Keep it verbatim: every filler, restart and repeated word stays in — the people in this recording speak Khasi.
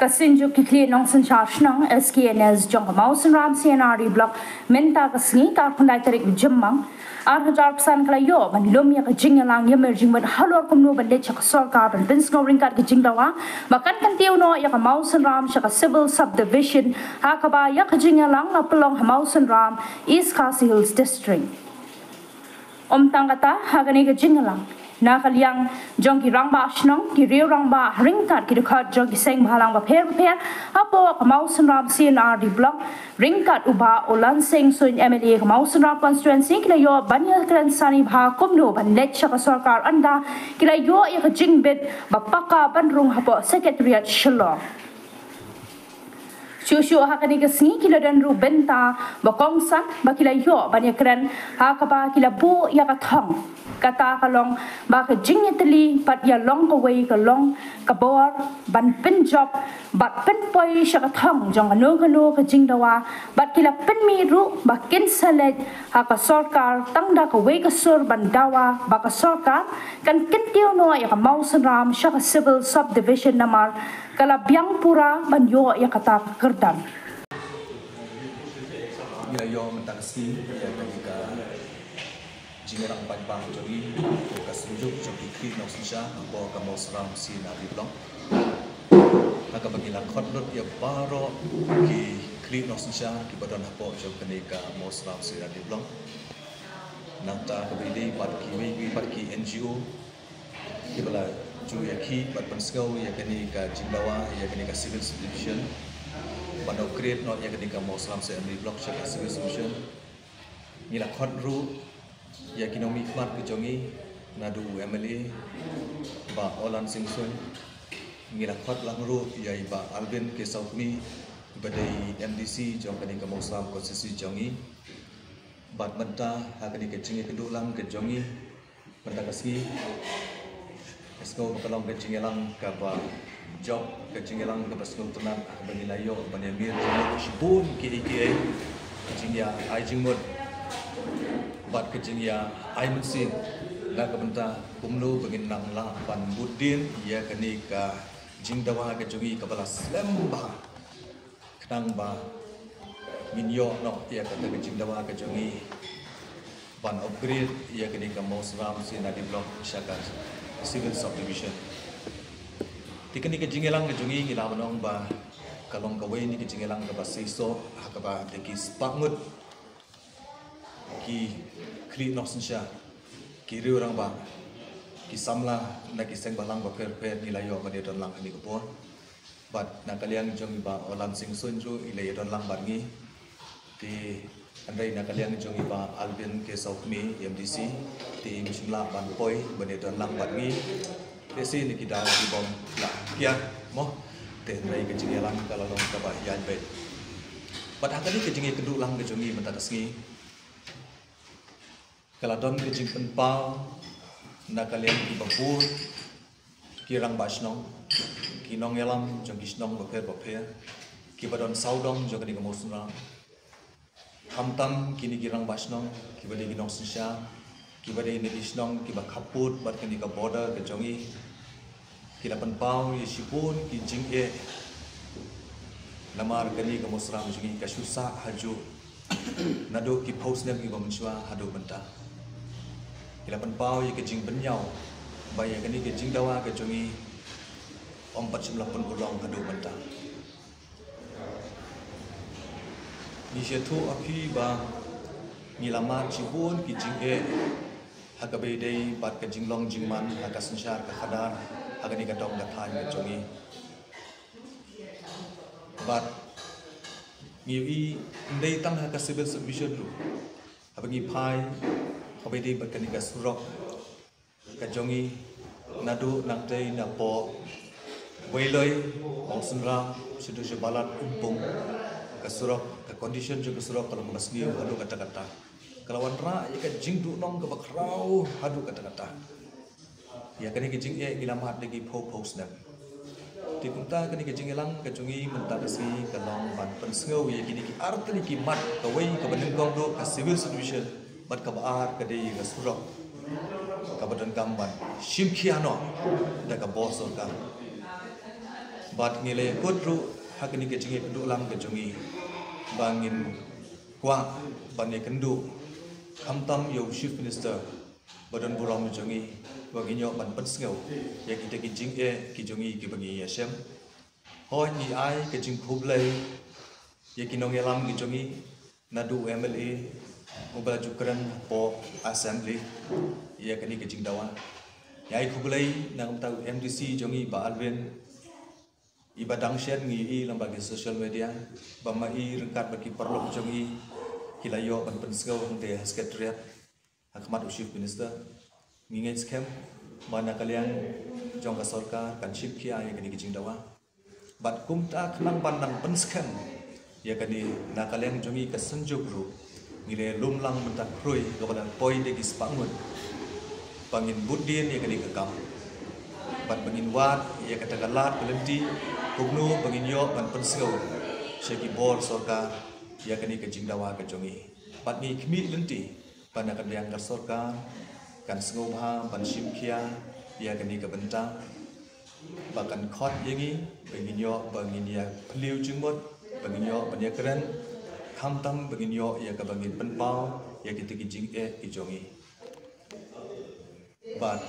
Synjuk ki khlieh nongsynshar shnong, S K N S, jong ka Mawsynram C and R D Block mynta ka sngi, ka arphew khyndai tarik u Jymmang ar hajar arphew san, ka la ïoh ban lum ïa ka jingïalang ïamir jingmut halor kumno ban leit sha ka sorkar ban pynsngew ryngkat ka jingdawa ba kan kyntiew noh ïa ka Mawsynram sha ka Civil Subdivision, ha kaba ïa ka jingïalang la pynlong ha Mawsynram, East Khasi Hills District. Ym tang kata, ha kane ka jingïalang, na ka liang jong ki rangbah shnong, ki riew rangbah ryngkat ki dkhot jong ki seng bhalang bapher bapher hapoh ka Mawsynram C and R D Block, ryngkat u Bah Olan Sing Suin, M L A ka Mawsynram Constituency, ki la ïoh ban ïakren sani bha kumno ban leit sha ka sorkar, ynda ki la ïoh ïa ka jingbit ba paka ban rung hapoh Secretariat Shillong. Shuh shuh ha kane ka sngi ki la don ruh bynta ba kongsan ba ki la ïoh ban ïakren, ha kaba ki la buh ïa ka thong. Kata ka long ba ka jingïatylli bad ïalong kawei ka long ka bor ban pynjop bad pynpoi sha ka thong jong kano kano ka jingdawa, bad ki la pynmih ruh ba kin sa leit ha ka sorkar tang da kawei ka sur ban dawa ba ka sorkar kan kyntiew noh ïa ka Mawsynram sha ka Civil Subdivision namar ka la biang pura ban ïoh ïa kata ka kyrdan. Ngi la ïoh mynta ka sngi ïa kane ka jingïalang paidbah jong ngi, ka synjuk jong ki khlieh nongsynshar hapoh ka Mawsynram C and R D Block, ha kaba ngi la khot lut ïa baroh ki khlieh nongsynshar kiba don hapoh jong kane ka Mawsynram C and R D Block. Nangta kaba ïadei bad kiwei kiwei pat ki N G O kiba la ju ïakhih bad pynsngew ïa kane ka jingdawa ïa kane ka Civil Subdivision, ban upgrade noh ïa kane ka Mawsynram C and R D Block sha ka Civil Subdivision. Ngi la khot ruh ïa ki nongmihkhmat ki jong ngi, naduh u M L A Bah Olan Sing Suin. Ngi la khot lang ruh ïa i Bah Alvin K Sawkmie, ba dei M D C jong kane ka Mawsynram Constituency jong ngi. Bad mynta ha kane ka jingïakynduh lang ka jong ngi mynta ka sngi, nga sngew ba ka long ka jingïalang kaba jop, ka jingïalang kaba sngewtynnat, ba ngi la ïoh ban ïamir jingmut shibun kiei kiei, ka jingïa ai jingmut bad ka jingïa ai mynsiem na ka bynta kumno ba ngin nang lah ban bud dien ïa kane ka jingdawa ka jong ngi kaba la slem bha. Khnang ba ngin ïoh noh ïa kata ka jingdawa ka jong ngi ban upgrade ïa kane ka Mawsynram C and R D Block sha ka Civil Subdivision. Te kane ka jingïalang ka jong ngi, ngi lah ban ong ba ka long kawei na ki jingïalang kaba seisoh ha kaba da ki spah ngut ki khlieh nongsynshar, ki riew rangbah, ki samla na ki seng bhalang bapher bapher ngi la ïoh ban ïadon lang ha kane ka por. Bad na ka liang jong i Bah Olan Sing Suin ruh i la ïadon lang bad ngi. Te hynrei na ka liang jong i Bah Alvin K Sawkmie, M D C, te im shym lah ban poi ban ïadon lang bad ngi. Te shi na ki daw ki bym lah kiar mo. Te hynrei ka jingïalang ka la long kaba ïaid beit. Bad ha kane ka jingïakynduh lang ka jong ngi mynta ka sngi, ka la don ka jingpynpaw na ka liang kiba bun ki rangbah shnong, ki nongïalam jong ki shnong bapher bapher, kiba don sawdong jong kane ka Mawsynram. Khamtam kine ki rangbah shnong kiba dei ki nongsynshar, kiba dei na ki shnong kiba khappud bad kane ka border ka jong ngi, ki la pynpaw ïa shibun ki jingeh. Namar kane ka Mawsynram jong ngi ka shu sah hajuh naduh ki phew snem kiba mynshuwa haduh mynta. Ki la pynpaw ïa ka jingbynñiaw ba ïa kane ka jingdawa ka jong ngi ym pat shym la pynurlong haduh mynta. Ngi sngewthuh ha phi ba ngi la mad shibun ki jingeh ha kaba ïadei bad ka jinglong jingman ha ka synshar ka khadar ha kane ka dong ka thaiñ ka jong ngi. Bad ngi ïohi ym dei tang ha ka Civil Subdivision ruh, haba ngi phai ha kaba ïadei bad kane ka surok ka jong ngi, naduh nangtei napoh Weiloi, Mawsynram, shaduh sha Balat, Umbung, ka surok, ka condition jong ka surok ka long kaba sniew haduh katta katta. Ka la wanrah ïa ka jingduhnong kaba khraw haduh katta katta. Ïa kane ka jingeh ngi la mad da ki phew phew snem. Te kumta kane ka jingïalang ka jong ngi mynta ka sngi ka long ban pynsngew ïa kine ki artylli ki mat, kawei kaba nyngkong ruh ka Civil Subdivision, bad kaba ar ka dei ka surok kaba donkam ban shim khia noh da ka bor sorkar. Bad ngi la ïakut ruh ha kane ka jingïakynduh lang ka jong ngi ba ngin kwah ban ïakynduh khamtam ïa u Chief Minister ba don burom jong ngi, ba ngin ïoh ban pynsngew ïa kita ki jingeh ki jong ngi kiba ngi ïashem. Hooid, ngi ai ka jingkhublei ïa ki nongïalam ki jong ngi, naduh u M L A uba la ju kren hapoh Assembly ïa kane ka jingdawa. Ngi ai khublei na ka bynta u M D C jong ngi, Bah Alvin, iba dang shen ngi ïohi lyngba ki social media ba ma i ryngkat bad ki paralok jong i ki la ïoh ban pynsngew hangtei ha Secretariat ha khmat u Chief Minister. Ngi ngeit skhem ba na ka liang jong ka sorkar kan shim khia ïa kane ka jingdawa. Bad kumta khnang ban nang pynskhem ïa kane, na ka liang jong ngi ka Synjuk ruh ngi la lum lang mynta khrui kaba la poi da ki spah ngut ba ngin bud dien ïa kane ka kam bad ba ngin wad ïa kata ka lad ka lynti kumno ba ngin ïoh ban pynsngew sha ki bor sorkar ïa kane ka jingdawa ka jong ngi. Bad ngi khmih lynti ba na ka liang ka sorkar kan sngewbha ban shim khia ïa kane ka bynta, ba kan khot ïa ngi ba ngin ïoh, ba ngin ïa phylliew jingmut, ba ngin ïoh ban ïakren, khamtam ba ngin ïoh ïa kaba ngin pynpaw ïa kita ki jingeh ki jong ngi. Bad